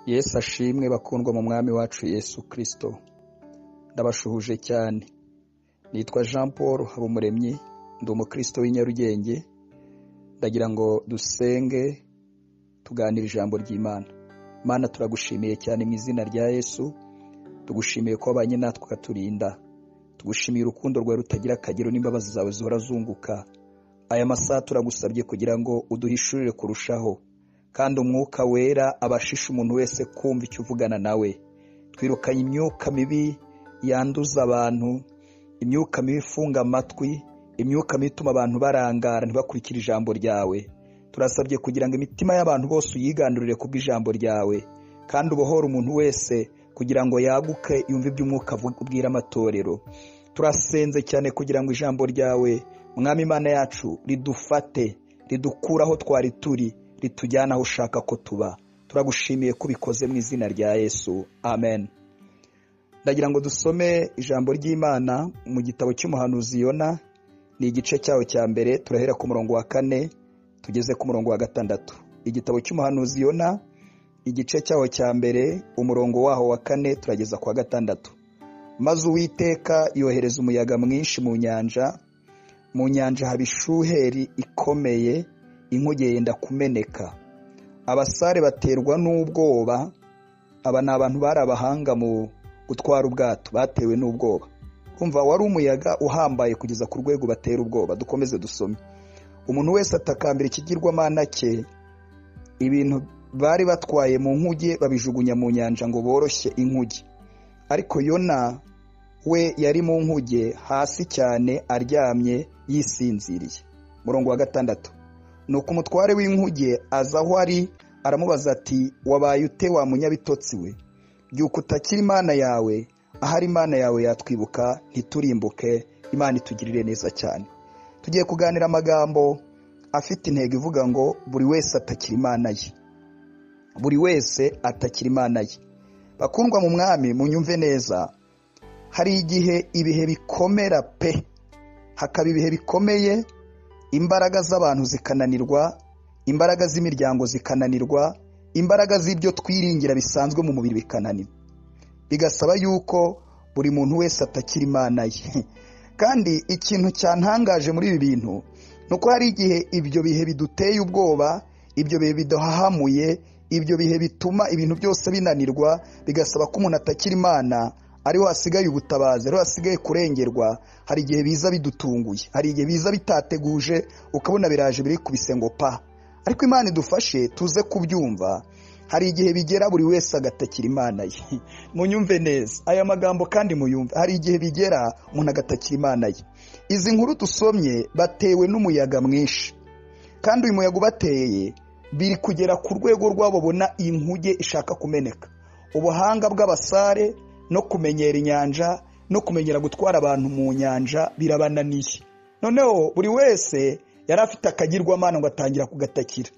Yesu ashimwe bakundwa mu mwami wacu Yesu Kristo. Ndabashuhuje cyane. Nitwa Jean Paul Habumuremyi, ndi umukristo w'i Nyarugenge. Ndagira ngo dusenge tuganire ijambo ry'Imana. Mana, turagushimiye cyane mu izina rya Yesu. Tugushimiye ko wabanye natwe ukaturinda. Tugushimiye urukundo rwawe rutagira akagero n'imbabazi zawe zihora zunguka. Aya masaha turagusabye kugira ngo uduhishurire kurushaho, kandi umwuka wera abashisha umuntu wese kumva icyo uvugana nawe. Twirukanye imyuka mibi yanduza abantu, imyuka mibi ifunga amatwi, imyuka mibi ituma abantu barangara ntibakurikire ijambo ryawe. Turasabye kugira ngo imitima y'abantu bose uyigandurire kubw'ijambo ryawe, kandi ubohore umuntu wese kugira ngo yaguke yumve iby'umwuka ubwira amatorero. Turasenze cyane kugira ngo ijambo ryawe, Mwami Imana yacu, ridufate, ridukure aho twari turi, ritujyane aho ushaka ko tuba. Turagushimiye ko ubikoze mu izina rya Yesu, amen. Ndagira ngo dusome ijambo ry'Imana mu gitabo cy'umuhanuzi Yona, ni igice cyaho cya mbere, turahera ku murongo wa 4 tugeze ku murongo wa 6. Igitabo cy'umuhanuzi Yona, igice cyaho cya mbere, umurongo waho wa 4 turageza ku wa 6. Maze Uwiteka yohereza umuyaga mwinshi mu nyanja, mu nyanja haba ishuheri ikomeye, inkuge yenda kumeneka. Abasare baterwa n'ubwoba. Aba ni abantu bari abahanga mu gutwara ubwato, batewe n'ubwoba. Kumva wari umuyaga uhambaye kugeza ku rwego batera ubwoba. Dukomeze dusome. Umuntu wese atakambira ikigirwamana cye, ibintu bari batwaye mu nkuge babijugunya mu nyanja ngo boroshye inkuge. Ariko Yona we yari mu nkuge hasi cyane, aryamye yisinziriye. Murongo wa 6. Nuko umutware w'inkuge aza aho ari, aramubaza ati: wabaye ute wa munyabitotsi we? Byuka utakira Imana yawe, ahari Imana yawe yatwibuka ntiturimbuke. Imana itugirire neza cyane. Tugiye kuganira amagambo afite intego ivuga ngo buri wese atakira Imana ye. Buri wese atakira Imana ye. Bakundwa mu mwami, munyumve neza. Hari igihe ibihe bikomera pe, hakaba ibihe bikomeye, imbaraga z'abantu zikananirwa, imbaraga z'imiryango zikananirwa, imbaraga z'ibyo twiringira bisanzwe mu mubiri bikananirwa. Bigasaba yuko buri muntu wese atakira Imana ye. Kandi ikintu cyantangaje muri ibi bintu nuko hari igihe ibyo bihe biduteye ubwoba, ibyo bihe bidahahamuye, ibyo bihe bituma ibintu byose binanirwa, bigasaba ko umuntu atakira Imana, ariho hasigaye ubutabazi, ariho hasigaye kurengerwa. Hari igihe biza bidutunguye, hari igihe biza bitateguje, ukabona biraje biri kubise ngo pa. Ariko Imana idufashe tuze kubyumva. Hari igihe bigera buri wese agatakira Imana ye. Munyumve neza aya magambo kandi muyumve. Hari igihe bigera umuntu agatakira Imana ye. Izi nkuru dusomye batewe n'umuyaga mwinshi, kandi uyu muyaga ubateye biri kugera ku rwego rwabo bona inkuge ishaka kumeneka. Ubuhanga bw'abasare no kumenyera inyanja no kumenyera gutwara abantu mu nyanja birabananiye. Noneho buri wese yari afite akagirwamana ngo atangira kugatakira.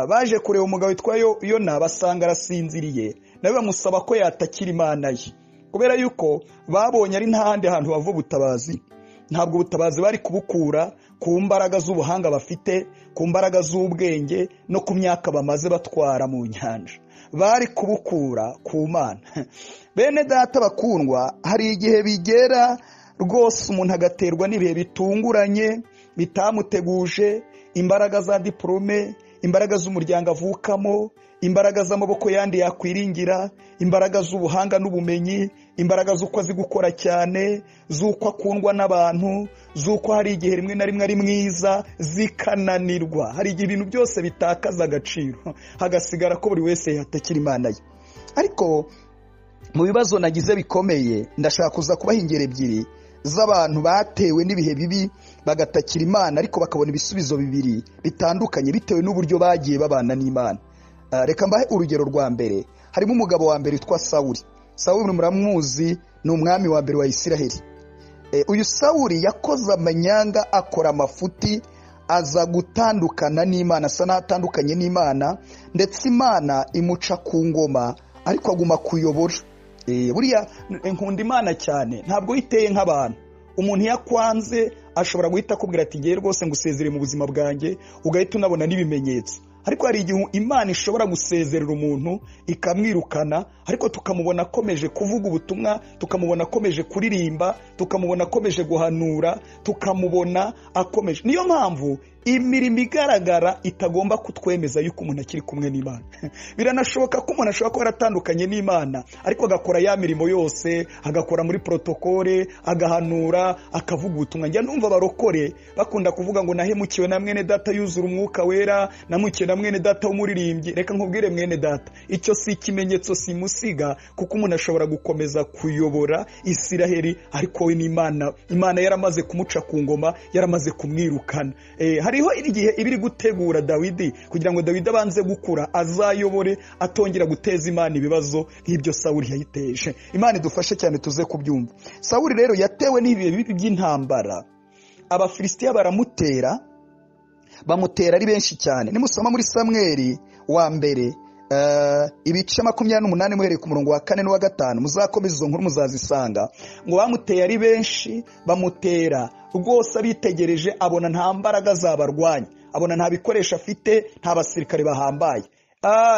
Baje kureba umugabo witwa Yona basanga arasinziriye, nawe bamusaba ko yatakira Imana ye, kubera yuko babonye ari ntahandi hantu bava ubutabazi. Ntabwo ubutabazi bari kubukura ku mbaraga z'ubuhanga bafite, ku mbaraga z'ubwenge no ku myaka bamaze batwara mu nyanja. Bari kubukura ku Mana. Bene data bakundwa, hari igihe bigera rwose umuntu agaterwa n'ibihe bitunguranye bitamuteguje, imbaraga za diplome, imbaraga z'umuryango avukamo, imbaraga z'amaboko yandi yakwiringira, imbaraga z'ubuhanga n'ubumenyi, imbaraga z'uko azi gukora cyane, z'uko akundwa n'abantu, z'uko hari igihe rimwe na rimwe ari mwiza, zikananirwa. Hari igihe ibintu byose bitakaza agaciro, hagasigara ko buri wese yatakira Imana ye. Ariko mu bibazo nagize bikomeye, ndashaka kuza kubaha ingero ebyiri z'abantu batewe n'ibihe bibi bagatakira Imana, ariko bakabona ibisubizo bibiri bitandukanye bitewe n'uburyo bagiye babana n'Imana. Reka mbahe urugero rwa mbere. Harimo umugabo wa mbere witwa Sawuli. Sawuli muramuzi, ni umwami wa mbere wa Isiraheli. Uyu Sawuli yakoze amanyanga, akora amafuti, aza gutandukana n'Imana, asa n'atandukanye n'Imana, ndetse Imana imuca ku ngoma, ariko aguma kuyobora. Buriya nkunda Imana cyane, ntabwo iteye nk'abantu. Umuntu yakwanze ashobora guhita akubwira ati ngiye rwose ngusezere mu buzima bwanjye, ugahita unabona n'ibimenyetso. Ariko hari igihe Imana ishobora gusezerera umuntu ikamwirukana, ariko tukamubona akomeje kuvuga ubutumwa, tukamubona akomeje kuririmba, tukamubona akomeje guhanura, tukamubona akomeje. Niyo mpamvu imirimo igaragara itagomba kutwemeza yuko umuntu akiri kumwe n'Imana. Biranashoboka ko umuntu ashobora kuba yaratandukanye n'Imana, ariko agakora ya mirimo yose, agakora muri protokole, agahanura, akavuga ubutumwa. Njya numva abarokore bakunda kuvuga ngo nahemukiwe na mwene data yuzura umwuka wera, namukiwe na mwene data w'umuririmbyi. Reka nkubwire mwene data, icyo si ikimenyetso simusiga, kuko umuntu ashobora gukomeza kuyobora Isiraheli ariko we n'Imana, Imana yaramaze kumuca ku ngoma, yaramaze kumwirukana. Hariho igihe ibiri gutegura Dawidi kugira ngo Dawidi abanze gukura, azayobore atongera guteza Imana ibibazo nk'ibyo Sawuli yayiteje. Imana idufashe cyane tuze kubyumva. Sawuli rero yatewe n'ibihe bibi by'intambara, Abafilisitiya baramutera, bamutera ari benshi cyane. Nimusoma muri Samweli wa mbere ibice 28 muhereye ku murongo wa 4 n'uwa 5, muzakomeza izo nkuru muzazisanga. Ngo bamuteye ari benshi, bamutera rwose abitegereje, abona nta mbaraga zabarwanya, abona nta bikoresho afite, nta basirikare bahambaye.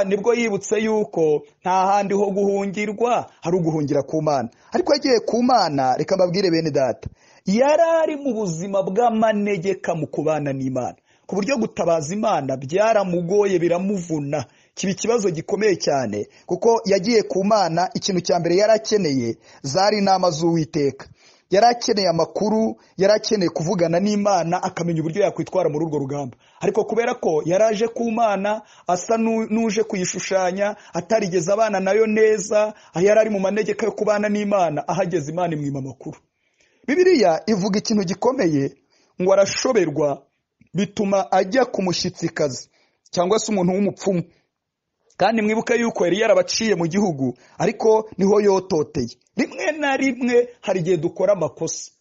Nibwo yibutse yuko nta handi ho guhungirwa, hari uguhungira ku Mana. Ariko yagiye ku Mana, reka mbabwire bene data, yari ari mu buzima bw'amanegeka mu kubana n'Imana, ku buryo gutabaza Imana byaramugoye, biramuvuna. Kiba ikibazo gikomeye cyane, kuko yagiye ku Mana, ikintu cya mbere yari akeneye zari inama z'Uwiteka. Yari akeneye amakuru, yari akeneye kuvugana n'Imana, akamenya uburyo yakwitwara muri urwo rugamba. Ariko kubera ko yaraje ku Mana asa n'uje kuyishushanya, atarigeze abana nayo neza, yari ari mu manegeka yo kubana n'Imana, ahageze Imana imwima amakuru. Bibiliya ivuga ikintu gikomeye, ngo arashoberwa, bituma ajya ku mushyitsikazi cyangwa se umuntu w'umupfumu. Kandi mwibuke yuko yari yarabaciye mu gihugu, ariko niho yototeye. Rimwe na rimwe hari igihe dukora amakosa,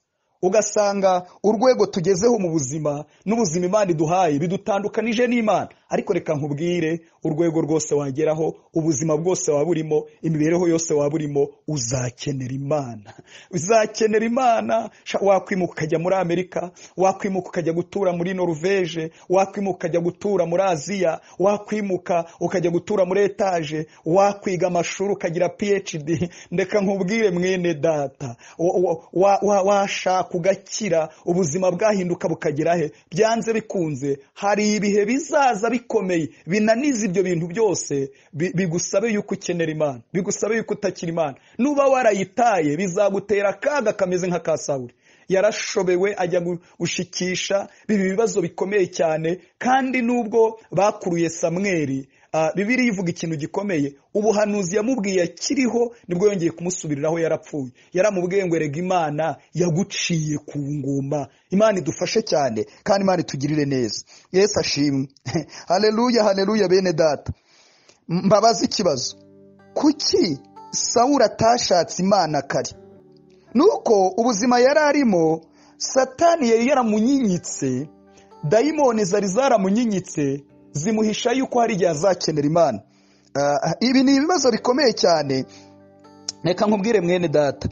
ugasanga urwego tugezeho mu buzima n'ubuzima Imana iduhaye bidutandukanije n'Imana. Ariko reka nkubwire, urwego rwose wageraho, ubuzima bwose waba urimo, imibereho yose waba urimo, uzakenera Imana. Uzakenera Imana. Wakwimuka ukajya muri Amerika, wakwimuka ukajya gutura muri Norvege, wakwimuka ukajya gutura muri Aziya, wakwimuka ukajya gutura muri etaje, wakwiga amashuri ukagira PhD. Ndeka nkubwire mwene data, washaka ugakira, ubuzima bwahinduka bukagera he? Byanze bikunze hari ibihe bizaza bikomeye binaniza ibyo bintu byose, bigusabe yuko ukenera Imana, bigusabe yuko utakira Imana. Nuba warayitaye bizagutera akaga kameze nka ka Sawuli. Yarashobewe ajya gushikisha, biba ibibazo bikomeye cyane. Kandi nubwo bakuruye Samweli, Bibiliya ivuga ikintu gikomeye, ubuhanuzi yamubwiye akiriho nibwo yongeye kumusubiriraho yarapfuye. Yaramubwiye ngo erega Imana yaguciye ku ngoma. Imana idufashe cyane kandi Imana itugirire neza. Yesu ashimwe. Haleluya, haleluya bene data. Mbabaza ikibazo, kuki Sawuli atashatse Imana kare? Nuko ubuzima yari arimo, Satani yari yaramunyinyitse, dayimoni zari zaramunyinyitse, zimuhisha yuko hari igihe azakenera Imana. Ibi ni ibibazo bikomeye cyane. Reka nkubwire mwene data,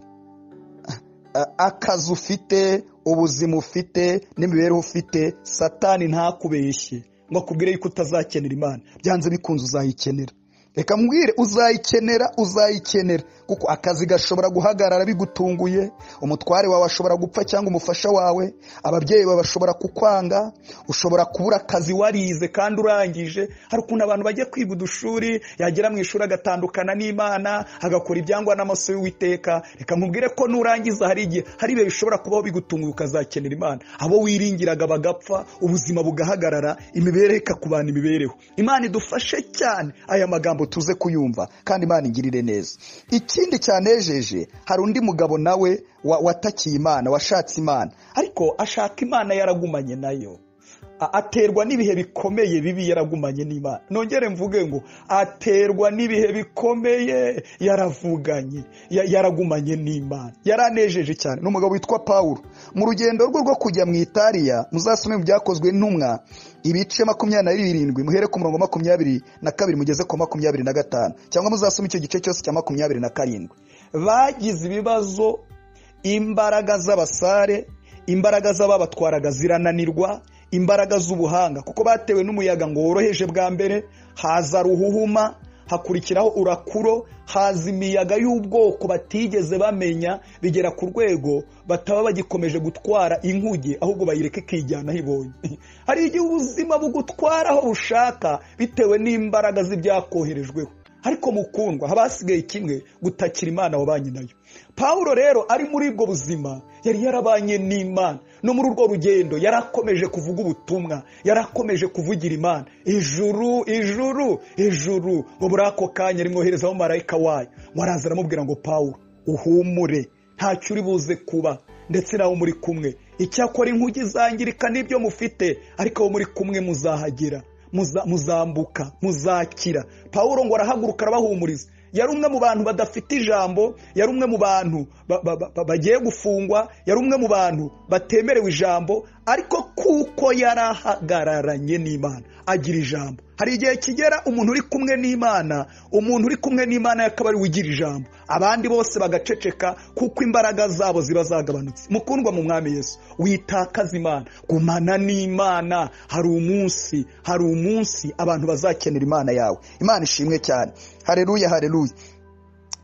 akazi ufite, ubuzima ufite, n'imibereho ufite, Satani ntakubeshye ngo akubwire yuko utazakenera Imana. Byanze bikunze uzayikenera. Reka mbwire, uzayikenera, uzayikenera, kuko akazi gashobora guhagarara bigutunguye, umutware wawe ashobora gupfa cyangwa umufasha wawe, ababyeyi bawe bashobora kukwanga, ushobora kubura akazi warize kandi urangije. Hari ukuntu abantu bajya kwiga udushuri, yagera mu ishuri agatandukana n'Imana, agakora ibyangwa n'amaso y'Uwiteka. Reka nkubwire ko nurangiza hari igihe, hari ibihe bishobora kubaho bigutunguye ukazakenera Imana. Abo wiringiraga bagapfa, ubuzima bugahagarara, imibereho ikakubana imibereho. Imana idufashe cyane aya magambo tuze kuyumva, kandi Imana ingirire neza. Ikindi cyanejeje, hari undi mugabo nawe watakiye Imana, washatse Imana, ariko ashaka Imana yaragumanye nayo. Aterwa n'ibihe bikomeye bibi yaragumanye n'Imana. Nongere mvuge ngo aterwa n'ibihe bikomeye yaravuganye, yaragumanye n'Imana. Yaranejeje cyane. N'umugabo witwa Paulo, mu rugendo rwe rwo kujya mu Italiya, muzasome mu Byakozwe n'Intumwa ibice 27, muhere ku murongo 22 mugeze ku 25, cyangwa muzasome icyo gice cyose cya 27. Bagize ibibazo, imbaraga z'abasare, imbaraga z'ababatwaraga zirananirwa, Imbaraga z'ubuhanga, kuko batewe n'umuyaga ngo woroheje bwa mbere, haza ruhuhuma, hakurikiraho urakuro, haza imiyaga y'ubwoko batigeze bamenya, bigera ku rwego bataba bagikomeje gutwara inkuge, ahubwo bayireka ikijyana aho ibonye. Hari igihe ubuzima bugutwara aho bushaka bitewe n'imbaraga z'ibyakoherejweho. Ariko mukundwa, haba hasigaye kimwe: gutakira Imana wabanye nayo. Pawulo rero ari muri ubwo buzima yari yarabanye n'Imana, no muri urwo rugendo yarakomeje kuvuga ubutumwa, yarakomeje kuvugira Imana. Ijuru, ijuru, ijuru. Ngo muri ako kanya rimwoherezaho marayika wayo, ngo araza aramubwira ngo: "Pawulo, uhumure, ntacyo uri buze kuba, ndetse nawe muri kumwe. Icyakora inkuge zangirika n'ibyo mufite, ariko abo muri kumwe muzahagera, muzambuka, muzakira." Pawulo ngo arahaguruka arabahumuriza. Yari umwe mu bantu badafite ijambo, yari umwe mu bantu bagiye gufungwa, yari umwe mu bantu batemerewe ijambo, ariko kuko yarahagararanye n'Imana agira ijambo. Hari igihe kigera umuntu uri kumwe n'Imana, umuntu uri kumwe n'Imana akaba ari we ugira ijambo, abandi bose bagaceceka kuko imbaraga zabo ziba zagabanutse. Mukundwa mu Mwami Yesu, witakaza Imana, gumana n'Imana. Hari umunsi, hari umunsi abantu bazakenera Imana yawe. Imana ishimwe cyane. Hareruya, hareruya.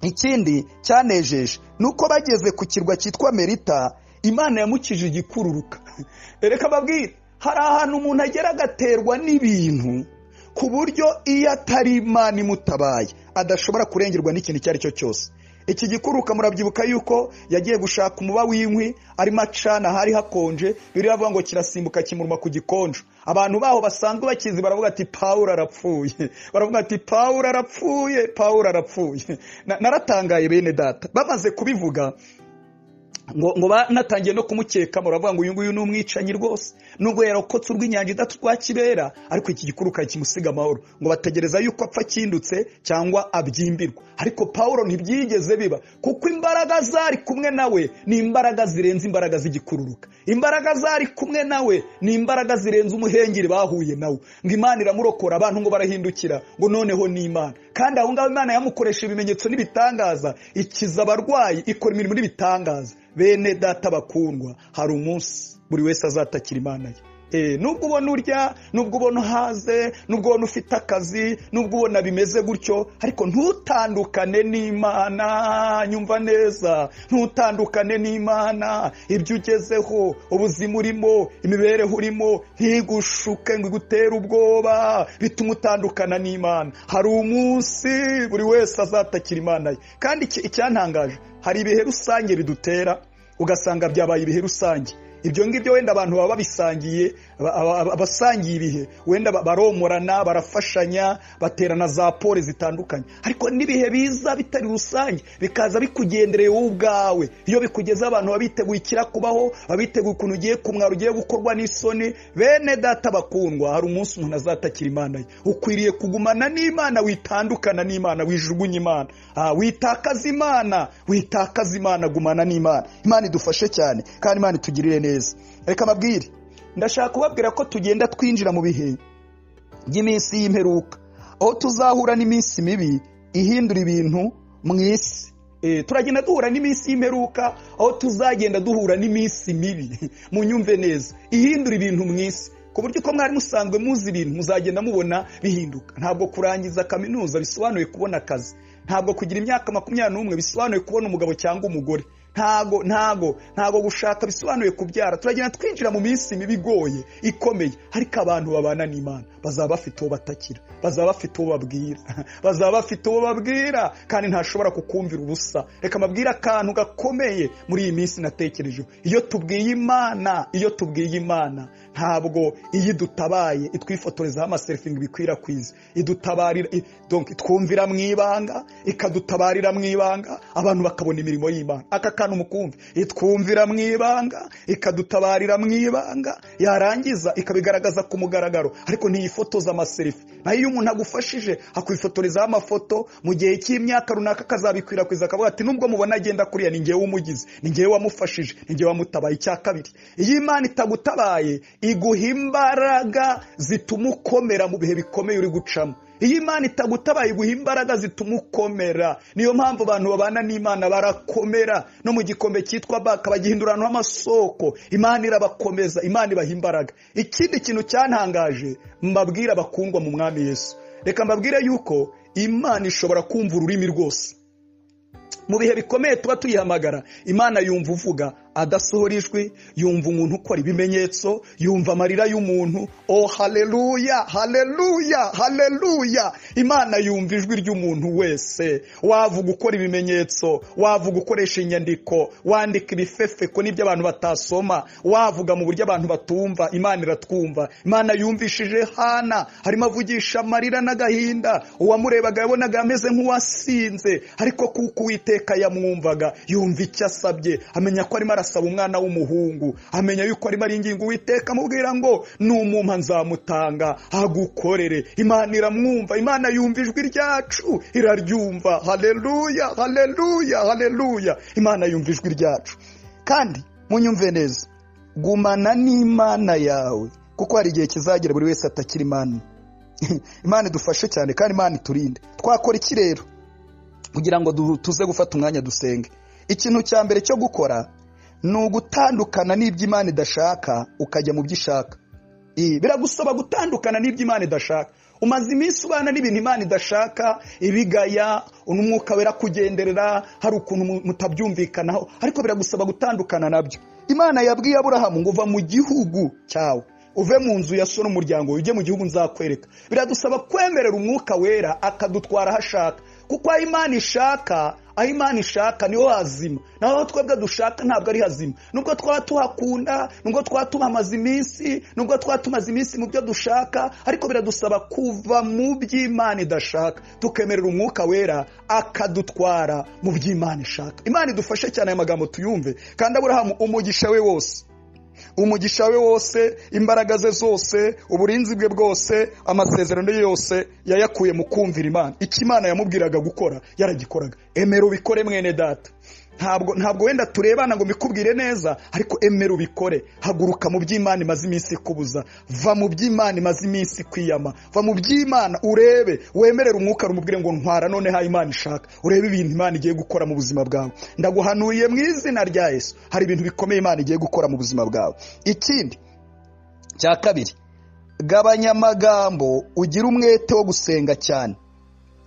Ikindi cyanejeje ni uko bageze ku kirwa cyitwa Merita, Imana yamukije igikururuka. Reka mbabwire, hari ahantu umuntu agera agaterwa n'ibintu ku buryo iyo atari Imana imutabaye adashobora kurengerwa n'ikintu icyo ari cyo cyose. Iki gikururuka, murabyibuka yuko yagiye gushaka umuba w'inkwi, arimo acana, hari hakonje, biriya avuga ngo kirasimbuka kimuruma ku gikonjo. Abantu baho basanzwe bakizi baravuga ati: "Pawulo arapfuye." Baravuga ati: "Pawulo arapfuye, Pawulo arapfuye." Naratangaye bene data, bamaze kubivuga ngo banatangiye no kumukeka, baravuga ngo: "Uyu nguyu ni umwicanyi rwose, nubwo yarokotse urw'inyanja idatwa kibera, ariko iki gikururuka kimusiga amahoro." Ngo bategereza yuko apfa akindutse cyangwa abyimbirwa, ariko Pawulo ntibyigeze biba, kuko imbaraga zari kumwe nawe ni imbaraga zirenze imbaraga z'igikururuka. Imbaraga zari kumwe nawe ni imbaraga zirenze umuhengeri bahuye nawe. Ngo Imana iramurokora, abantu ngo barahindukira ngo noneho ni Imana. Kandi aho ngaho Imana yamukoresha ibimenyetso n'ibitangaza, ikiza abarwayi, ikora imirimo n'ibitangaza. Bene data bakundwa, hari umunsi buri wese azatakira Imana ye. Nubwo ubona urya, nubwo ubona uhaze, nubwo ubona ufite akazi, nubwo ubona bimeze gutyo, ariko ntutandukane n'Imana. Nyumva neza, ntutandukane n'Imana. Ibyo ugezeho, ubuzima urimo, imibereho urimo, ntigushuke ngo igutere ubwoba bituma utandukana n'Imana. Hari umunsi buri wese azatakira Imana ye. Kandi icyantangaje, hari ibihe rusange bidutera, ugasanga byabaye ibihe rusange. Ibyo ngibyo wenda abantu baba babisangiye, abasangiye ibihe wenda baromorana, barafashanya, baterana za pole zitandukanye. Ariko n'ibihe biza bitari rusange, bikaza bikugendereye wowe ubwawe, iyo bikugeze abantu baba biteguye ikirakubaho, baba biteguye ukuntu ugiye kumwara, ugiye gukorwa n'isoni. Bene data bakundwa, hari umunsi umuntu azatakira Imana ye. Ukwiriye kugumana n'Imana, witandukana n'Imana, wijugunya Imana, witakaza Imana, witakaza Imana, gumana n'Imana. Imana idufashe cyane kandi Imana itugirire neza. Reka mbabwire, ndashaka kubabwira ko tugenda twinjira mu bihe by'iminsi y'imperuka, aho tuzahura n'iminsi mibi ihindura ibintu mu isi. Turagenda duhura n'iminsi y'imperuka, aho tuzagenda duhura n'iminsi mibi, munyumve neza, ihindura ibintu mu isi, ku buryo uko mwari musanzwe muzi ibintu muzagenda mubona bihinduka. Ntabwo kurangiza kaminuza bisobanuye kubona akazi, ntabwo kugira imyaka 21 bisobanuye kubona umugabo cyangwa umugore, ntago ntago ntago gushaka bisobanuye kubyara. Turagenda twinjira mu minsi mibi igoye ikomeye, ariko abantu babana n'Imana bazaba bafite uwo batakira, bazaba bafite uwo babwira, bazaba bafite uwo babwira, kandi ntashobora kukumvira ubusa. Reka mbabwire akantu gakomeye muri iyi minsi natekerejeho. Iyo tubwiye Imana, iyo tubwiye Imana, ntabwo iyo idutabaye itwifotorezaho amaselfie ngo ibikwirakwize. Idutabarira, donc itwumvira mu ibanga, ikadutabarira mu ibanga, abantu bakabona imirimo y'Imana. Aka kantu mukumve: itwumvira mu ibanga, ikadutabarira mu ibanga, yarangiza ikabigaragaza ku mugaragaro, ariko ntiyifotoza amaselfie. Naho iyo umuntu agufashije akwifotorezaho amafoto mu gihe cy'imyaka runaka, akazabikwirakwiza, akavuga ati: "Nubwo mubona agenda kuriya, ni ngewe umugize, ni ngewe wamufashije, ni ngewe wamutabaye." Icya kabiri, iyo Imana itagutabaye, iguha imbaraga zituma ukomera mu bihe bikomeye uri gucamo. Iyo Imana itagutabaye iguha imbaraga zituma ukomera. Niyo mpamvu abantu babana n'Imana barakomera. No mu gikombe cyitwa Baka bagihindura ahantu h'amasoko. Imana irabakomeza, Imana ibaha imbaraga. Ikindi kintu cyantangaje mbabwira bakundwa mu Mwami Yesu, reka mbabwire yuko Imana ishobora kumva ururimi rwose. Mu bihe bikomeye tuba tuyihamagara, Imana yumva uvuga adasohora ijwi, yumva umuntu ukora ibimenyetso, yumva amarira y'umuntu. Oh haleluya, haleluya, haleluya! Imana yumva ijwi ry'umuntu wese. Wavuga ukora ibimenyetso, wavuga ukoresha inyandiko, wandika ibifefeko n'ibyo abantu batasoma, wavuga mu buryo abantu batumva, Imana iratwumva. Imana yumvishije Hana harimo avugisha amarira n'agahinda. Uwamurebaga yabonaga ameze nk'uwasinze, ariko kuko Uwiteka yamwumvaga, yumva icyo asabye, amenya ko arimo arasaba umwana w'umuhungu, amenya yuko arimo aringinga Uwiteka amubwira ngo numumpa nzamutanga agukorere. Imana iramwumva. Imana yumva ijwi ryacu, iraryumva. Haleluya, haleluya, haleluya! Imana yumva ijwi ryacu. Kandi munyumve neza, gumana n'Imana yawe, kuko hari igihe kizagera buri wese atakira Imana. Imana idufashe cyane kandi Imana iturinde. Twakora iki rero kugira ngo tuze gufata umwanya dusenge? Ikintu cya mbere cyo gukora ni ugutandukana n'ibyo Imana idashaka ukajya mu byo ishaka. Biragusaba gutandukana n'ibyo Imana idashaka. Umaze iminsi ubana n'ibintu Imana idashaka, ibigaya, umwuka wera kugenderera, hari ukuntu mutabyumvikanaho, ariko biragusaba gutandukana nabyo. Imana yabwiye Aburahamu ngo uva mu gihugu cyawe, uve mu nzu ya so n'umuryango, ujye mu gihugu nzakwereka. Biradusaba kwemerera umwuka wera akadutwara aho ashaka, kuko aho Imana ishaka, aho Imana ishaka niho hazima. Naho twebwe dushaka ntabwo ari hazima. Nubwo twaba tuhakunda, nubwo twaba tuhamaze iminsi, nubwo twaba tumaze iminsi mu byo dushaka, ariko biradusaba kuva mu by'Imana idashaka, tukemerera umwuka wera akadutwara mu by'Imana ishaka. Imana idufashe cyane aya magambo tuyumve. Kandi Aburahamu umugisha we wose, umugisha we wose, imbaraga ze zose, uburinzi bwe bwose, amasezerano ye yose yayakuye mu kumvira Imana. Icyo Imana yamubwiraga gukora yaragikoraga. Emera ubikore mwene data. Ntabwo wenda turebana ngo mbikubwire neza, ariko emera ubikore. Haguruka mu by'Imana imaze iminsi ikubuza, va mu by'Imana imaze iminsi kwiyama, va mu by'Imana urebe, wemerere umwuka rumubwire ngo ntwara none ha Imana ishaka, urebe ibintu Imana igiye gukora mu buzima bwawe. Ndaguhanuriye mu izina rya Yesu, hari ibintu bikomeye Imana igiye gukora mu buzima bwawe. Ikindi cya kabiri, gabanya amagambo, ugire umwete wo gusenga cyane.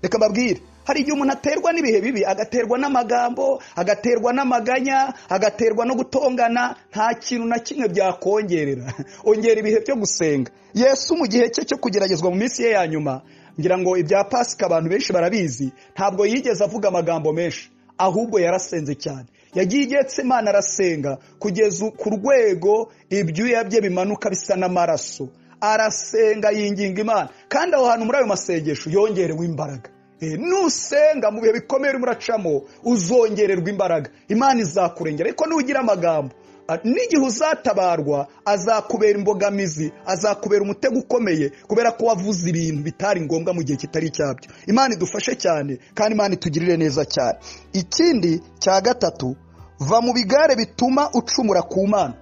Reka mbabwire, hari igihe umuntu aterwa n'ibihe bibi, agaterwa n'amagambo, agaterwa n'amaganya, agaterwa no gutongana. Nta kintu na kimwe byakongerera. Ongera ibihe byo gusenga. Yesu mu gihe cye cyo kugeragezwa mu minsi ye ya nyuma, ngira ngo ibya Pasika abantu benshi barabizi, ntabwo yigeze avuga amagambo menshi, ahubwo yarasenze cyane. Yagiye igetse Imana arasenga kugeza ku rwego ibyuya bye bimanuka bisa n'amaraso. Arasenga yinginga Imana, kandi aho hantu muri ayo masengesho yongerewe imbaraga. Nusenga mu bihe bikomeye urimo uracamo, uzongererwa imbaraga, Imana izakurengera. Ariko nugira amagambo, n'igihe uzatabarwa azakubera imbogamizi, azakubera umutego ukomeye, kubera ko wavuze ibintu bitari ngombwa mu gihe kitari icyabyo. Imana idufashe cyane kandi Imana itugirire neza cyane. Ikindi cya gatatu, va mu bigare bituma ucumura ku Mana.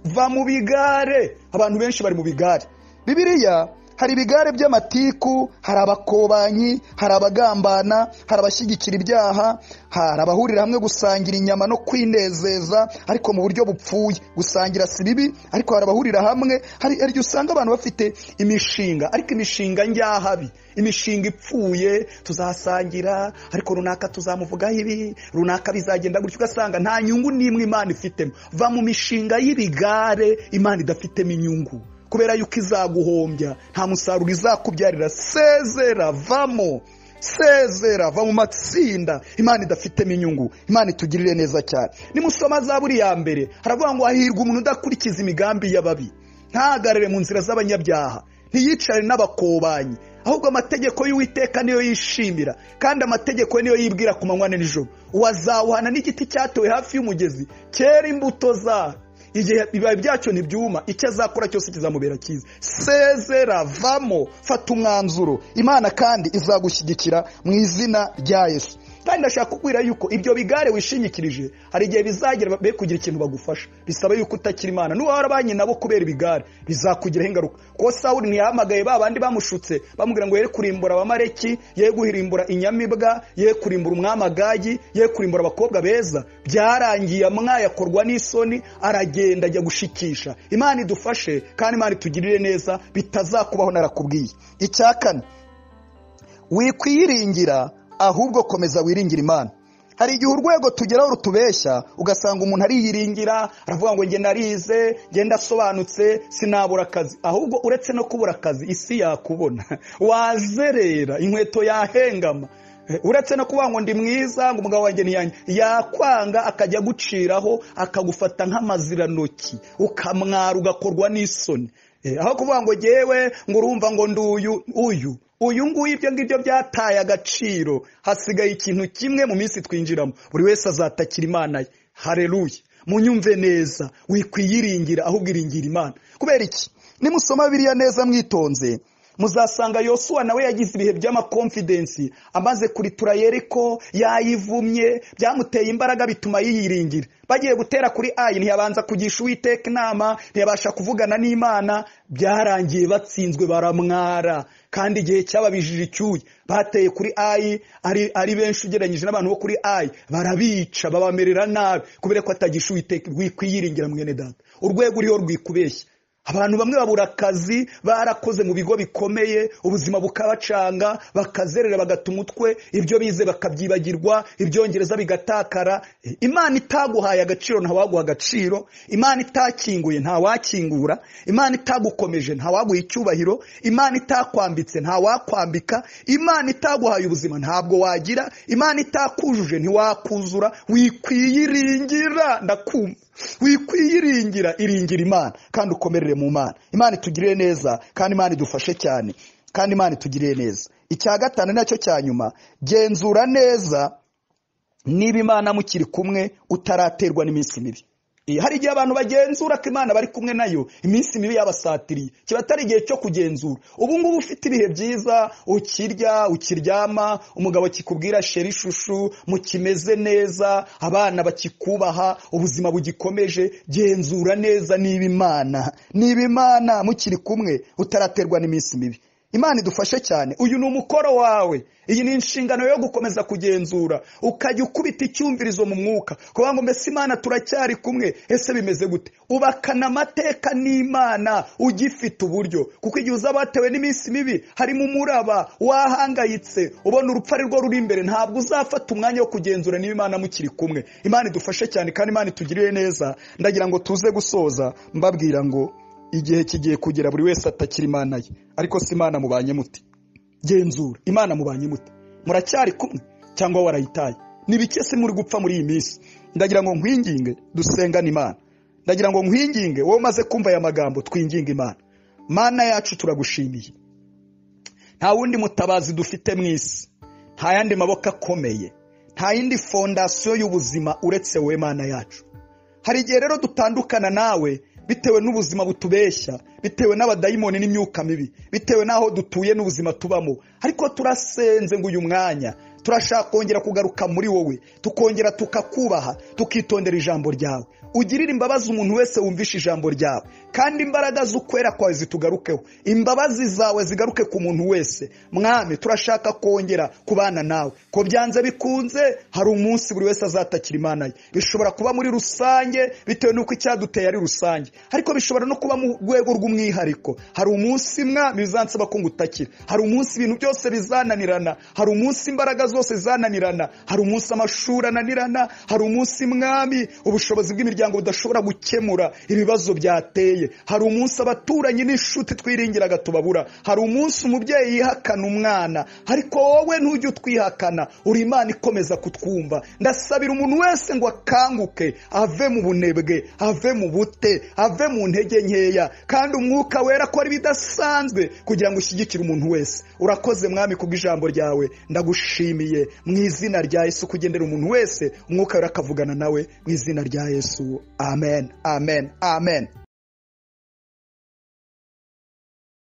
Va mu bigare. Abantu benshi bari mu bigare. Bibiliya hari ibigare by'amatiku, hari abakobanyi, hari abagambana, hari abashyigikira ibyaha, hari abahurira hamwe gusangira inyama no kwinezeza, ariko mu buryo bupfuye. Gusangira si bibi, ariko hari abahurira hamwe. Hari igihe usanga abantu bafite imishinga, ariko imishinga njyahabi, imishinga ipfuye. Tuzasangira, ariko runaka tuzamuvugaho ibi, runaka bizagenda gutyo, ugasanga nta nyungu n'imwe Imana ifitemo. Va mu mishinga y'ibigare Imana idafitemo inyungu, kubera yuko izaguhombya, nta musaruro izakubyarira. Sezera, vamo, sezera, va mu matsinda Imana idafitemo inyungu. Imana itugirire neza cyane. Nimusoma Zaburi ya mbere, haravuga ngo hahirwa umuntu udakurikiza imigambi y'ababi, ntahagarare mu nzira z'abanyabyaha, ntiyicare n'abakobanyi, ahubwo amategeko y'Uwiteka niyo yishimira, kandi amategeko niyo yibwira ku manywa nijoro. Uwazawuhana n'igiti cyatewe hafi y'umugezi, cyera imbuto za igihe ibibabi byacyo ntibyuma, icyo azakora cyose kizamubera cyiza. Sezera, vamo, fata umwanzuro. Imana kandi izagushyigikira mu izina rya Yesu. Kandi ndashaka kukubwira yuko ibyo bigare wishingikirije hari igihe bizagera be kugira ikintu bagufasha, bisaba yuko utakira Imana. Nuba warabanye nabo kubera ibigare bizakugiraho ingaruka. Kuko Sawuli ntiyahamagaye ba bandi bamushutse bamubwira ngo ye kurimbura Abamaleki, ye guhirimbura inyamibwa, ye kurimbura umwami Agagi, ye kurimbura abakobwa beza. Byarangiye amwayakorwa n'isoni, aragenda ajya gushikisha. Imana idufashe kandi Imana itugirire neza, bitazakubaho narakubwiye. Icya kane, wikwiringira ahubwo komeza wiringira Imana. Hari igihe urwego tugeraho rutubeshya, ugasanga umuntu ariyiringira, aravuga ngo nge narize, nge ndasobanutse, sinabura akazi. Ahubwo uretse no kubura akazi, isi yakubona, wazerera, inkweto yahengama. Uretse no kuvuga ngo ndi mwiza, ngo umugabo wanjye ntiyanjye, yakwanga akajya guciraho, akagufata nk'amaziranoki, ukamwara, ugakorwa n'isoni. Aho kuvuga ngo jyewe ngo urumva ngo nduyu uyu uyu nguyu, ibyo ngibyo byataye agaciro. Hasigaye ikintu kimwe mu minsi twinjiramo, buri wese azatakira Imana ye. Haleluya! Munyumve neza, wikwiyiringira ahubwo iringira Imana. Kubera iki? Nimusoma Bibiliya neza mwitonze, muzasanga Yosuwa nawe yagize ibihe by'amakonfidensi, amaze kuritura Yeriko, yayivumye, byamuteye imbaraga bituma yiyiringira. Bagiye gutera kuri Ayi, ntiyabanza kugisha Uwiteka inama, ntiyabasha kuvugana n'Imana, byarangiye batsinzwe baramwara. Kandi igihe cyababijije icyuya, bateye kuri Ayi ari benshi ugereranyije n'abantu bo kuri Ayi, barabica babamerera nabi kubera ko atagisha Uwiteka. Wikwiyiringira mwene data, urwego uriho rwikubeshya. Abantu bamwe babura akazi, barakoze mu bigo bikomeye, ubuzima bukabacanga, bakazerera, bagata umutwe, ibyo bize bakabyibagirwa, ibyongereza bigatakara. Imana itaguhaye agaciro ntawaguha agaciro, Imana itakinguye ntawakingura, Imana itagukomeje ntawaguha icyubahiro, Imana itakwambitse ntawakwambika, Imana itaguhaye ubuzima ntabwo wagira, Imana itakujuje ntiwakuzura. Wikwiyiringira, ndakumva, wikwiyiringira, iringira Imana kandi ukomerere mu Mana. Imana itugirire neza kandi Imana idufashe cyane, kandi Imana itugirire neza. Icya gatanu nacyo cya nyuma, genzura neza niba Imana mukiri kumwe utaraterwa n'iminsi mibi. Hari igihe abantu bagenzura ko Imana bari kumwe nayo, iminsi mibi yabasatiriye, kiba atari igihe cyo kugenzura. Ubu ngubu ufite ibihe byiza, ukirya, ukiryama, umugabo kikubwira sheri shushu, mukimeze neza, abana bakikubaha, ubuzima bugikomeje. Genzura neza niba Imana mukiri kumwe utaraterwa n'iminsi mibi. Imana idufashe cyane. Uyu ni umukoro wawe, iyi ni inshingano yo gukomeza kugenzura, ukajya ukubita icyumvirizo mu mwuka, kuvuga ngo mbese Imana turacyari kumwe, ese bimeze gute? Ubakana amateka n'Imana ugifite uburyo, kuko igihe uzaba watewe n'iminsi mibi, harimo umuraba, wahangayitse, ubona urupfu ari rwo ruri imbere, ntabwo uzafata umwanya wo kugenzura niba Imana mukiri kumwe. Imana idufashe cyane kandi Imana itugirire neza. Ndagira ngo tuze gusoza mbabwira ngo igihe kigiye kugera buri wese atakira Imana ye. Ariko si Imana mubanye muti? Genzura Imana mubanye muti? Muracyari kumwe cyangwa warayitaye? Ni bike se muri gupfa muri iyi minsi? Ndagira ngo nkwinginge dusengane Imana. Ndagira ngo nkwinginge wowe umaze kumva aya magambo, twinginge Imana. Mana yacu, turagushimiye. Nta wundi mutabazi dufite mu isi, nta yandi maboko akomeye, nta yindi fondasiyo y'ubuzima uretse wowe Mana yacu. Hari igihe rero dutandukana nawe bitewe n'ubuzima butubeshya, bitewe n'abadayimoni n'imyuka mibi, bitewe n'aho dutuye n'ubuzima tubamo. Ariko turasenze ngo uyu mwanya turashaka kongera kugaruka muri wowe, tukongera tukakubaha, tukitondera ijambo ryawe. Ugirire imbabazi umuntu wese wumvisha ijambo ryawe, kandi imbaraga z'ukwera kwawe zitugarukeho, imbabazi zawe zigaruke ku muntu wese. Mwami, turashaka kongera kubana nawe, ko byanze bikunze hari umunsi buri wese azatakira Imana ye. Bishobora kuba muri rusange bitewe n'uko icyaduteye ari rusange, ariko bishobora no kuba mu rwego rw'umwihariko. Hari umunsi Mwami bizansaba ko ngutakira, hari umunsi ibintu byose bizananirana, hari umunsi imbaraga zose zananirana, hari umunsi amashuri ananirana, hari umunsi Mwami ubushobozi bw'imiryango budashobora gukemura ibibazo byateye, hari umunsi abaturanyi n'inshuti twiringiraga tubabura, hari umunsi umubyeyi yihakana umwana. Ariko wowe ntujye utwihakana, uri Imana ikomeza kutwumva. Ndasabira umuntu wese ngo akanguke, ave mu bunebwe, ave mu bute, ave mu ntege nkeya, kandi umwuka wera akora ibidasanzwe kugira ngo ushyigikire umuntu wese. Urakoze Mwami kubw'ijambo ryawe, ndagushimiye mu izina rya Yesu, kugendera umuntu wese umwuka wera akavugana nawe mu izina rya Yesu. Amen, amen, amen.